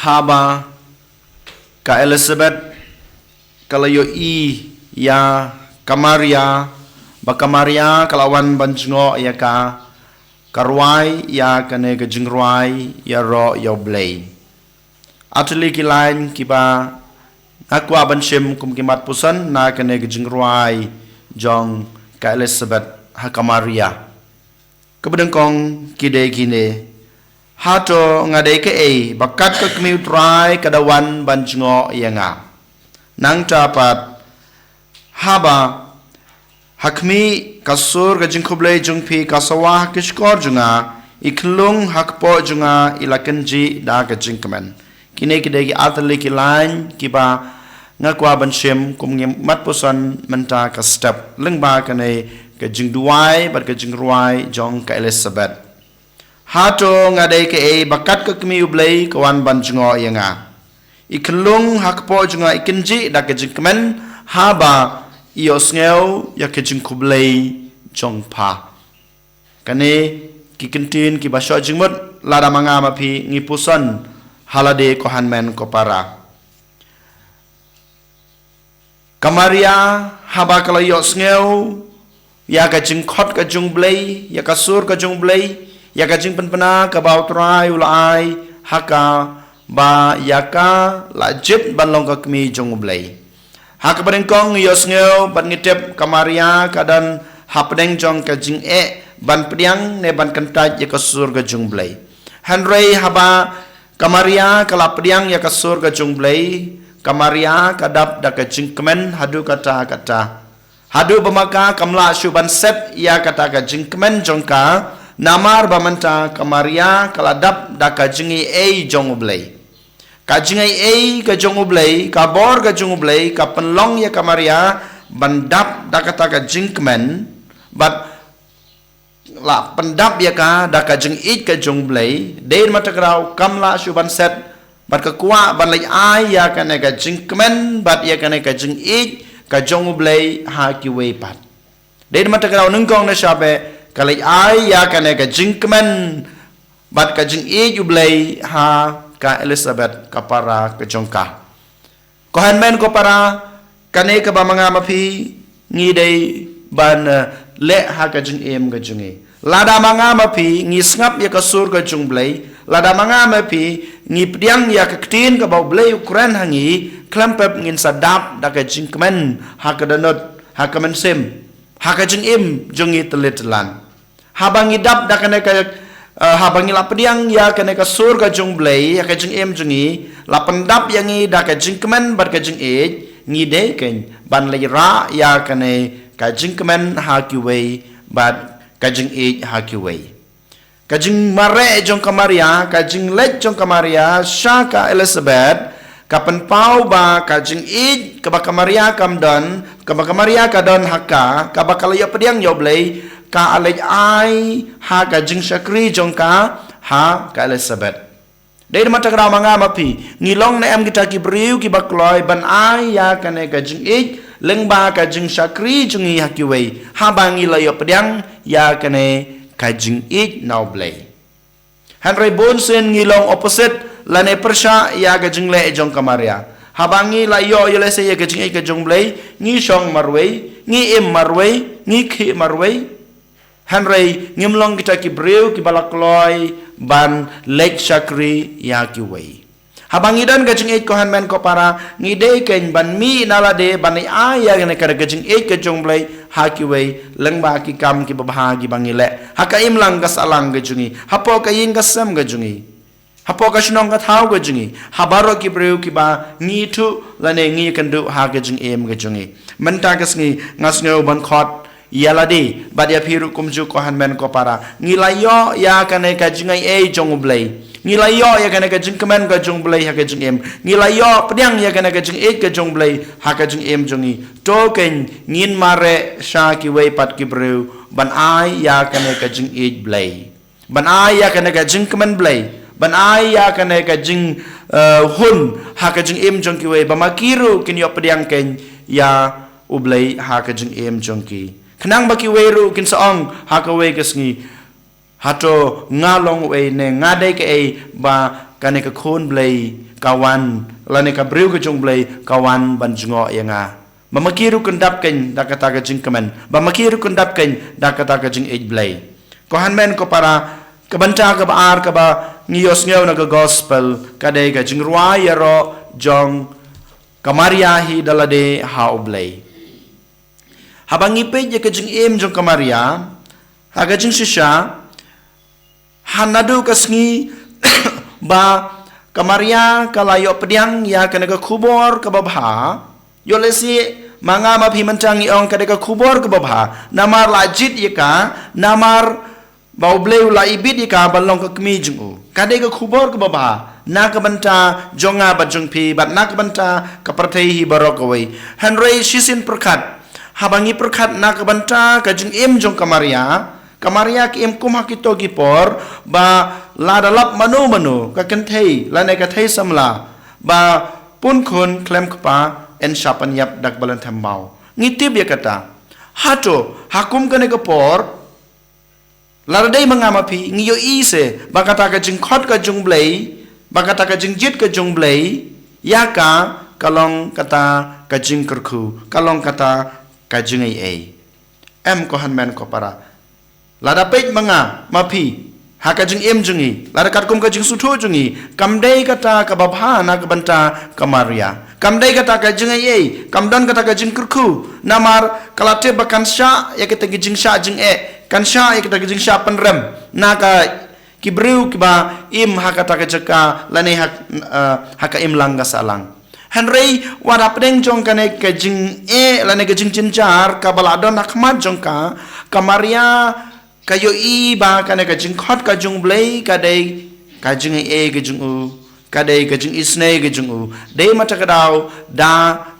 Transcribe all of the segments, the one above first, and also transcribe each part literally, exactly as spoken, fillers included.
Haba ka Elizabeth ka la ïohi ïa ka Maria, ba ka Maria ka la wan ban jngoh ïa ka, ka rwai ïa kane ka jingrwai ïaroh ïa U Blei. Ar tylli ki lain kiba nga kwah ban shim kum ki mat puson na kane ka jingrwai jong ka Elizabeth ha ka Maria. Kaba nyngkong ki dei kine: Hato nga dei kaei ba kat ka kmie U Trai ka da wan ban jngoh ïa nga? Nangta pat, haba ha khmih ka sur ka jingkhublei jong phi ka sawa ha ki shkor jong nga, i khyllung ha kpoh jong nga i la kynjih da ka jingkmen. Kine ki dei ki ar tylli ki lain kiba nga kwah ban shim kum ki mat puson mynta ka step lyngba kane ka jingduwai bad ka jingrwai jong ka Elizabeth. Hato nga dei kaei ba kat ka kmie U Blei ka wan ban jngoh ïa nga? I khyllung ha kpoh jong nga i kynjih da ka jingkmen haba i ïohsngew ïa ka jingkhublei jong pha. Kane ki kyntien kiba shoh jingmut lada ma nga ma phi ngi puson ha lade, ko hynmen ko para. Ka Maria haba ka la ïohsngew ïa ka jingkhot ka jong U Blei, ïa ka sur ka jong U Blei, ïa ka jingpynbna kaba U Trai u la ai ha ka, ba ïa ka la jied ban long ka kmie jong U Blei. Ha kaba nyngkong ngi ïohsngew bad ngi tip ka Maria ka don hapdeng jong ka jingeh ban pdiang ne ban kyntait ïa ka sur ka jong U Blei. Hynrei haba ka Maria ka la pdiang ïa ka sur ka jong U Blei, ka Maria ka dap da ka jingkmen haduh katta katta. Haduh ba ma ka kam lah shuh ban set ïa kata ka jingkmen jong ka, namar ba mynta ka Maria ka la dap da ka jingaiei jong U Blei. Ka jingaiei ka jong U Blei, ka bor ka jong U Blei ka pynlong ïa ka Maria ban dap da kata ka jingkmen, bad la pyndap ïa ka da ka jingïeit ka jong U Blei. Dei namar kata ka daw kam lah shuh ban set bad ka kwah ban leit ai ïa kane ka jingkmen bad ïa kane ka jingïeit ka jong U Blei ha kiwei pat. Dei namar kata ka daw nyngkong na shabe ka leit ai ïa kane ka jingkmen bad ka jingïeit U Blei ha ka Elizabeth ka para ka jong ka. Ko hynmen ko para, kane kaba ma nga ma phi ngi dei ban, eh, leh ha ka jingim ka jong ngi. Lada ma nga ma phi ngi sngap ïa ka sur ka jong U Blei, lada ma nga ma phi ngi pdiang ïa ka ktien kaba U Blei u kren ha ngi, khlem pep ngin sa dap da ka jingkmen ha ka dohnud, ha ka mynsiem, ha ka jingim jong ngi tylli tyllan. Haba ngi dap da kane ka, eh, haba ngi la pdiang ïa kane ka sur ka jong U Blei ha ka jingim jong ngi, la pyndap ïa ngi da ka jingkmen bad ka jingïeit, ngi dei keiñ ban leit rah ïa kane ka jingkmen ha kiwei bad ka jingïeit ha kiwei. Ka jingmareh jong ka Maria, ka jingleit jong ka Maria sha ka Elizabeth, ka pynpaw ba ka jingïeit kaba ka Maria kam don, kaba ka Maria ka don ha ka, kaba ka la ïoh pdiang ïa U Blei, ka leit ai ha ka jingshakri jong ka ha ka Elizabeth. Dei namar kata ka daw ma nga ma phi ngi long ne em kita ki briew kiba kloi ban ai ïa kane ka jingïeit lyngba ka jingshakri jong ngi ha kiwei, haba ngi la ïoh pdiang ïa kane ka jingïeit na U Blei. Hynrei bun sien ngi long opposite lane pyrshah ïa ka jingleh jong ka Maria. Haba ngi la ïoh ïa lehse ïa ka jingïeit ka jong U Blei, ngi shong marwei, ngi im marwei, ngi khih marwei. Hynrei ngim long kita ki briew kiba la kloi ban leit shakri ïa kiwei. Haba ngi don ka jingïeit ko hynmen ko para, ngi dei keiñ ban mih na lade ban ai ïa kane ka jingïeit ka jong U Blei ha kiwei lyngba ki kam kiba bha kiba ngi leh ha ka imlang ka sahlang ka jong ngi, hapoh ka ïing ka sem ka jong ngi, hapoh ka shnong ka thaw ka jong ngi, ha baroh ki briew kiba ngi ïathuh lane ngi ïakynduh ha ka jingim ka jong ngi. Mynta ka sngi nga sngew ban khot ïa lade bad ïa phi ruh kumjuh ko hynmen ko para. Ngi la ïoh ïa kane ka jingaiei jong U Blei, ngi la ïoh ïa kane ka jingkmen ka jong U Blei ha ka jingim, ngi la ïoh pdiang ïa kane ka jingïeit ka jong U Blei ha ka jingim jong ngi. To keiñ ngin mareh sha kiwei pat ki briew ban ai ïa kane ka jingïeit Blei, ban ai ïa kane ka jingkmen Blei, ban ai ïa kane ka jing, eh, hun ha ka jingim jong kiwei, ba ma ki ruh kin ïoh pdiang keiñ ïa U Blei ha ka jingim jong ki. Khnang ba kiwei ruh kin sa ong ha kawei ka sngi, hato nga long uei ne nga dei kaei ba kane ka khun Blei ka wan, lane ka briew ka jong Blei ka wan ban jngoh ïa nga. Ba ma ki ruh kyndap kein da kata ka jingkmen, ba ma ki ruh kyndap kein da kata ka jingïeit Blei. Ko hynmen ko para, ka bynta kaba ar kaba ngi ïohsngew na ka gospel ka dei ka jingrwai ïaroh jong ka Maria hi da lade ha U Blei. Haba ngi peit ïa ka jingim jong ka Maria ha ka jingshisha, ha naduh ka sngi ba ka Maria ka la ïoh pdiang ïa kane ka khubor kaba bha. Ïoh lehse ma nga ma phi mynta ngi ong ka dei ka khubor kaba bha, namar la jied ïa ka, namar ba U Blei u la ibit ïa ka ban long ka kmie jong u. Ka dei ka khubor kaba bha na ka bynta jong nga bad jong phi bad na ka bynta ka pyrthei hi baroh kawei. Hynrei shisien pyrkhat, haba ngi pyrkhat na ka bynta ka jingim jong ka Maria, ka Maria ka im kum ha kito ki por ba lada lap mano mano ka kynthei lane ka thei samla ba pun khun khlem kpa yn shah pynïap da kaba lynthem baw. Ngi tip ïa kata. Hato ha kum kane ka por, lada dei ma nga ma phi, ngi ïohi se ba kata ka jingkhot ka jong U Blei, ba kata ka jingjied ka jong U Blei ïa ka, ka long kata ka jingkyrkhu, ka long kata ka jingaiei. Em ko hynmen ko para, lada peit ma nga ma phi ha ka jingim jong ngi, lada katkum ka jingsngewthuh jong ngi, kam dei kata kaba bha na ka bynta ka Maria. Kam dei kata ka jingaiei, kam don kata ka jingkyrkhu, namar ka la tip ba kan shah ïa kata ka jingshah jingeh, kan shah ïa kata ka jingshah pynrem na ka ki briew kiba im ha kata ka jaka lane ha, eh, ha ka imlang ka sahlang. Hynrei wat hapdeng jong kane ka jingeh lane ka jingjynjar kaba la don ha khmat jong ka, ka Maria ka ïohi ba kane ka jingkhot ka jong U Blei ka dei ka jingaiei ka jong u, ka dei ka jingisynei ka jong u. Dei ma kata ka daw da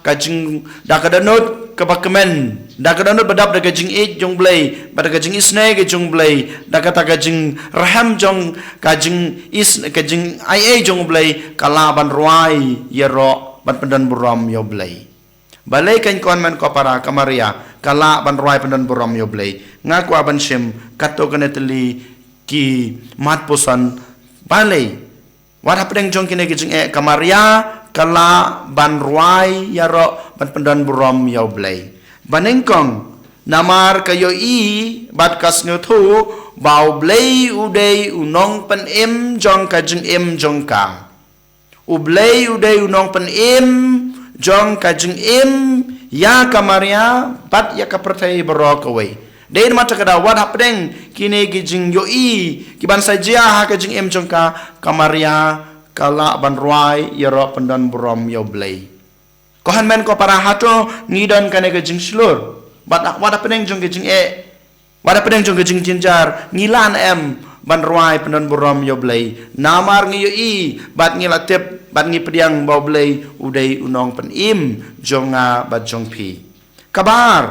ka jing, da ka dohnud kaba kmen, da ka dohnud ba dap da ka jingïeit jong U Blei bad da ka jingisynei ka jong U Blei, da kata ka jingrhem jong ka jingis, ka jingaiei jong U Blei, ka lah ban rwai ïaroh ban pyndon burom ïa U Blei. Balei kein ko hynmen ko para, ka Maria ka lah ban rwai pyndon burom ïa U Blei? Nga kwah ban shim katto katne tylli ki mat puson. Balei? Wat hapdeng jong kine ki jingeh ka Maria ka lah ban rwai ïaroh ban pyndon burom ïa U Blei. Ba nyngkong, namar ka ïohi bad ka sngewthuh ba U Blei u dei u nongpynim jong ka jingim jong ka. U Blei u dei u nongpynim jong ka jingim ïa ka Maria bad ïa ka pyrthei baroh kawei. Dei namar kata ka daw wat hapdeng kine ki jingïohi kiban sa jia ha ka jingim jong ka, ka Maria ka lah ban rwai ïaroh pyndon burom ïa U Blei. Ko hynmen ko para, hato ngi don kane ka jingshlur? Wat, wat hapdeng jong ka jingeh, wat hapdeng jong ka jingjynjar, ngi lah ne em ban rwai pyndon burom ïa U Blei? Namar ngi ïohi bad ngi la tip bad ngi pdiang ba U Blei u dei u nongpynim jong nga bad jong phi. Kaba ar,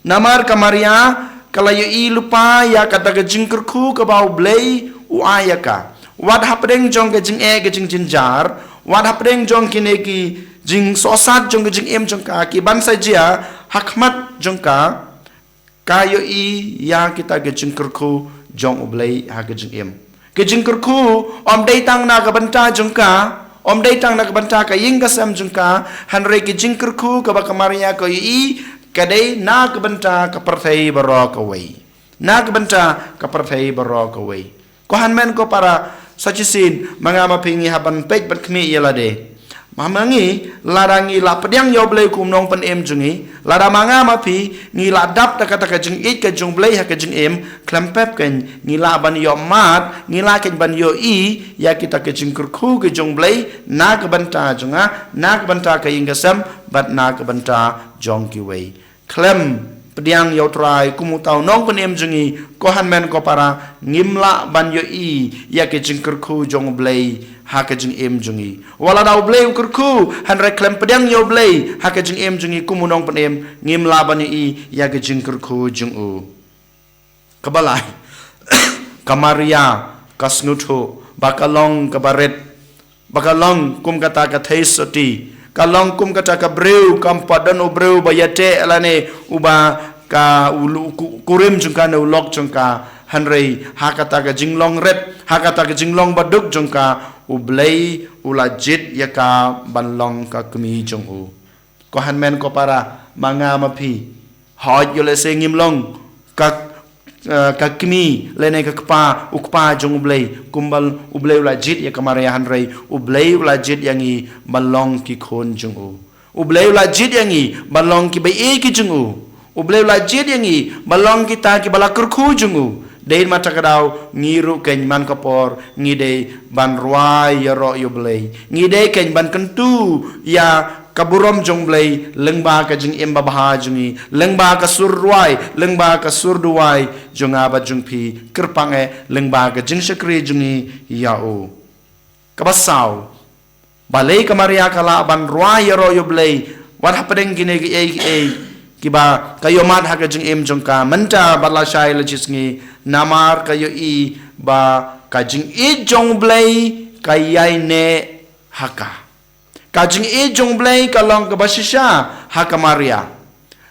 namar ka Maria ka la ïohi lypa ïa kata ka jingkyrkhu kaba U Blei u ai ïa ka. Wat hapdeng jong ka jingeh ka jingjynjar, wat hapdeng jong kine ki jingsohsat jong ka jingim jong ka kiban sa jia ha khmat jong ka, ka ïohi ïa kita ki jingkyrkhu jong U Blei ha ka jingim. Ki jingkyrkhu ym dei tang na ka bynta jong ka, ym dei tang na ka bynta ka ïing ka sem jong ka, hynrei ki jingkyrkhu kaba ka Maria ka ïohi ka dei na ka bynta ka pyrthei baroh kawei. Na ka bynta ka pyrthei baroh kawei. Ko hynmen ko para, sa shisien ma nga ma phi ngi hap ban peit ban khmih ïa lade. Ma ma ngi, lada ngi la pdiang ïa U Blei kum u nongpynim jong ngi, lada ma nga ma phi ngi la dap da kata ka jingïeit ka jong U Blei ha ka jingim, khlem pep kein ngi lah ban ïohmad, ngi lah kein ban ïohi ïa kita ki jingkyrkhu ki jong U Blei na ka bynta jong nga, na ka bynta ka ïing ka sem bad na ka bynta jong kiwei. Khlem pdiang ïa U Trai kum uta u nongpynim jong ngi, ko hynmen ko para, ngim lah ban ïohi ïa ki jingkyrkhu jong U Blei ha ka jingim jong ngi. Wat lada U Blei u kyrkhu, hynrei khlem pdiang ïa U Blei ha ka jingim jong ngi kum u nongpynim, ngim lah ban ïohi ïa ki jingkyrkhu jong u. Kaba lai, ka Maria ka sngewthuh ba ka long kaba rit, ba ka long kum kata ka theisotti, ka long kum kata ka briew kam pat don u briew ba ïateh lane uba ka u lu-, ku-, kurim jong ka ne u lok jong ka, hynrei ha kata ka jinglong rit, ha kata ka jinglong baduk jong ka, U Blei u la jied ïa ka ban long ka kmie jong u. Ko hynmen ko para, ma nga ma phi, hooid ïoh lehse ngim long ka, eh, ka kmie lane ka kpa, u kpa jong U Blei, kumba U Blei u la jied ïa ka Maria, hynrei U Blei u la jied ïa ngi ban long ki khun jong u. U Blei u la jied ïa ngi ban long ki baieit ki jong u. U Blei u la jied ïa ngi ban long kita kiba la kyrkhu jong u. Dei namar kata ka daw ngi ruh keiñ man ka por ngi dei ban rwai ïaroh ïa U Blei. Ngi dei keiñ ban kyntu ïa ka burom jong U Blei lyngba ka jingim babha jong ngi, lyngba ka sur rwai, lyngba ka sur duwai jong nga bad jong phi, kyrpang eh lyngba ka jingshakri jong ngi ïa u. Kaba saw, balei ka Maria ka lah ban rwai ïaroh ïa U Blei wat hapdeng kine kiei kiei kiba ka ïohmad ha ka jingim jong ka mynta bad lashai lashisngi? Namar ka ïohi ba ka jingïeit jong U Blei ka ïaineh ha ka. Ka jingïeit jong U Blei ka long kaba shisha ha ka Maria.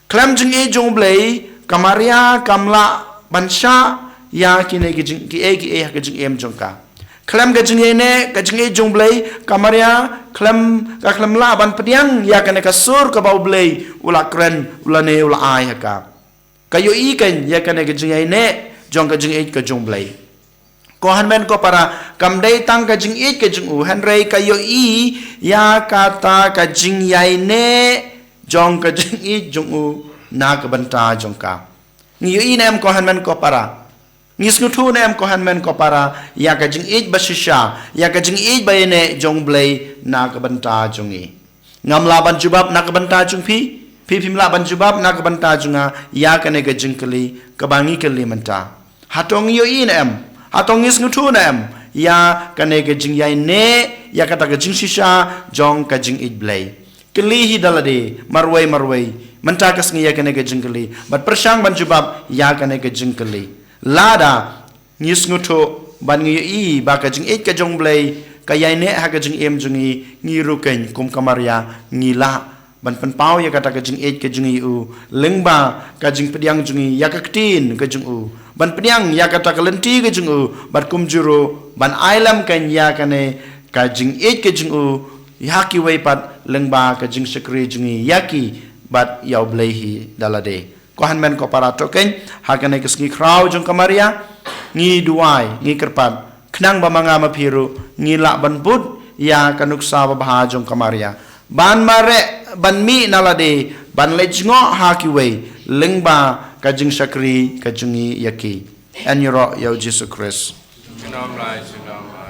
Khlem jingïeit jong U Blei, ka Maria kam lah ban shah ïa kine ki jing, kiei kiei ha ka jingim jong ka. Khlem ka jingïaineh, ka jingïeit jong U Blei, ka Maria khlem, ka khlem lah ban pdiang ïa kane ka sur kaba U Blei u la kren, u la ne, u la ai ha ka. Ka ïohi keiñ ïa kane ka jingïaineh jong ka jingïeit ka jong U Blei. Ko hynmen ko para, kam dei tang ka jingïeit ka jong u, hynrei ka ïohi ïa kata ka jingïaineh jong ka jingïeit jong u na ka bynta jong ka. Ngi ïohi ne em ko hynmen ko para? Ngi sngewthuh ne em ko hynmen ko para ïa ka jingïeit ba shisha, ïa ka jingïeit ba ïaineh jong U Blei na ka bynta jong ngi? Ngam lah ban jubab na ka bynta jong phi, phi phim lah ban jubab na ka bynta jong nga ïa kane ka jingkylli kaba ngi kylli mynta. Hato ngi ïohi ne em? Hato ngi sngewthuh ne em ïa kane ka jingïaineh, ïa kata ka jingshisha jong ka jingïeit Blei? Kylli hi da lade marwei marwei mynta ka sngi ïa kane ka jingkylli bad pyrshang ban jubab ïa kane ka jingkylli. Lada ngi sngewthuh bad ngi ïohi ba ka jingïeit ka jong U Blei ka ïaineh ha ka jingim jong ngi, ngi ruh keiñ kum ka Maria ngi lah ban pynpaw ïa kata ka jingïeit ka jong ngi ïa u lyngba ka jingpdiang jong ngi ïa ka ktien ka jong u, ban pdiang ïa kata ka lynti ka jong u, bad kumjuh ruh ban ai lem keiñ ïa kane ka jingïeit ka jong u ha kiwei pat lyngba ka jingshakri jong ngi ïa ki bad ïa U Blei hi da lade. Ko hynmen ko para, to keiñ ha kane ka sngi khraw jong ka Maria ngi duwai, ngi kyrpad khnang ba ma nga ma phi ruh ngi lah ban bud ïa ka nuksa babha jong ka Maria, ban mareh ban mih na lade, ban leit jngoh ha kiwei lyngba ka jingshakri ka jong ngi ïa ki. Yn ïaroh ïa U Jisu Khrist. Shalom, shalom.